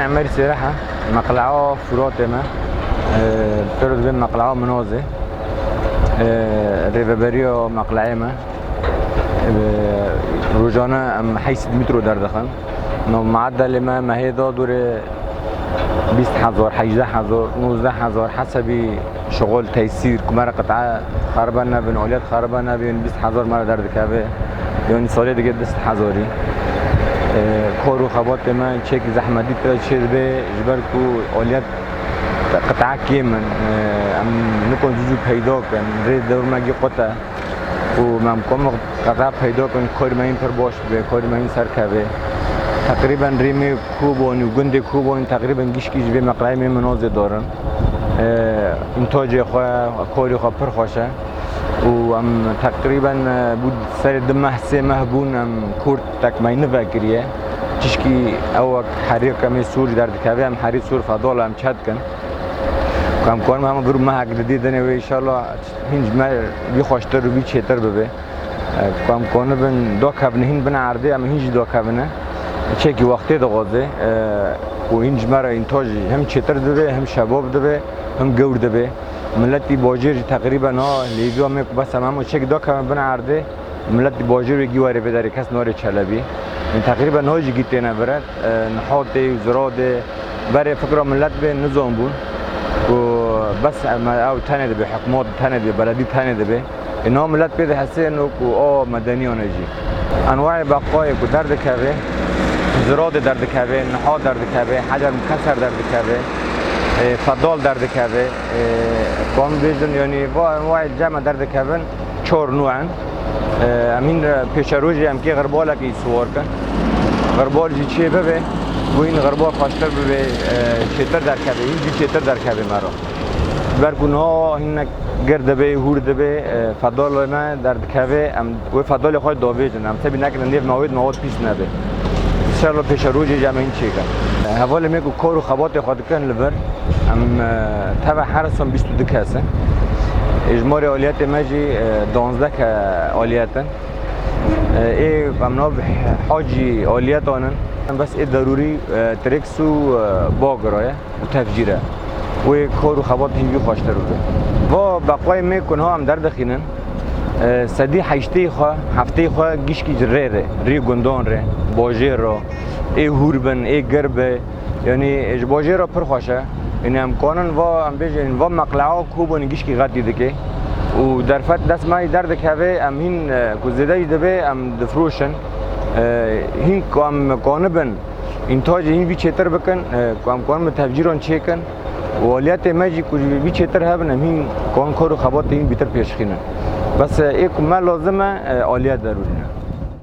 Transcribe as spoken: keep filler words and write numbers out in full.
Emerî Sêreha, meqlea Furatê me, e, pêro dibê meqlea Minazê, e, rêveberiya meqleê me, e, rojane em heşt sed mîtro derdixin. No, meedelê me mehê da dorê bîst hezar, hejdeh hezar, nozdeh hezar, hesebî şixul, tesîr, ku me re qit'e xeribe nebin, aliyet xeribe nebin, bîst hezar me re derdikeve. Yanî salê dike du sed hezarî. E, kar û xebatê me çekî zehmetî tê çê dibe, ji ber ku aliyet qit'e kêm in. E, em nikon cû cû peyda kin, rê dewr me gî qut e. Û me em kom qit'e peyda kin, karê me hîn pir baş bibe, karê me hîn serkeve. Teqrîben rê me Kobanî û gundê Kobanî teqrîben gişkî ji vê meqleyê me Minazê darin. E, întacê xwe, karê xwe pir xweş e. Û em teqrîben, e, bû serê du meh, sê meh bûn em kor tek me nivekiriye. Çişkî ew wek heriyeke me sor jî derdikeve, em herî sor fedal em çet kin. Ku em karin hema vir û mehek didî dinê wê, înşallah hîn ji me vî xweştir û vî çêtir bibe. E, ku em konibin dakevin hîn bin erdê, em hîn jî dakevine. Çekî wextê dixwaze, e, ku hîn ji me re întaj hem çêtir dibe, hem şebab dibe, hem gewr dibe. Miletî bajêr jî teqrîben ha lêviya me ku bes em hemû çekî dakevin bin erdê, miletî bajêr wê gî were vê derê, kes nare Çelebî. Yanî teqrîben ha jî gî têne vir e, e, Nihatê û Ziradê, berê fikra milet bê nizan bûn ku bes em, ew tenê dibe, hikûmet tenê dibe, beledî tenê dibe. Ê niha milet pê dihesê no ku o medeniyan e jî. Enwayê beqayê ku derdikeve, Ziradê derdikeve, Niha derdikeve, Hecer Mukesser derdikeve, e, Fedal derdikeve, e, kan bêjin, yanî va enwayê cem e derdikevin, çor nû in. E, em hîn pêşerojê em kê xirbalekî siwar kin. Xirbal jî çê bibe, ku hîn xirbal xweştir bibe, e, çêtir derkeve, hîn jî çêtir derkeve me re. Ber ku niha hinek gir dibe, hûr dibe, e, fedalê me derdikeve, em wê fedalê xwe davêjin, em sebî nekin nêv mewêd, mewad pîs nebe. Înşallah pêşerojê jî em hîn çêkin. Hevalê me ku kar û xebatê xwe dikin li vir, em, e, teve her son bîst û du kes in. Êjmarê aliyetê me jî, e, duwazdeh ke aliyet in. E, ê em nav hacî aliyetan in. Bes ê derûrî, e, trêks û, e, bagira ye. Û tevcîre. Wê kar û xebat hîn jî xweştir bibe. Va beqayê me ku niha em derdixînin, e, sedî heştê xwe, heftê xwe gişkî ji rê re, rê gundan re, bajêr re, ê hûr bin, ê gir be, yanî ji bajêr re pir xweş e. Yanî em kanin va, em bêjin, va meqlea Kobanî gişkî xetî dike. Û derfet dest me derdikeve, em hîn, e, ku zêde jî dibe, em difroşin. E, hîn ku em kanibin, Întajê hîn vî çêtir bikin, e, ku em karin bi tevcîran çêkin û aliyetê me jî ku vî çêtir hebin, em hîn karin kar û xebatê hîn bîtir pêşxînin. Bes, e, ê ku me lazim e, e, aliyet derûrî ne.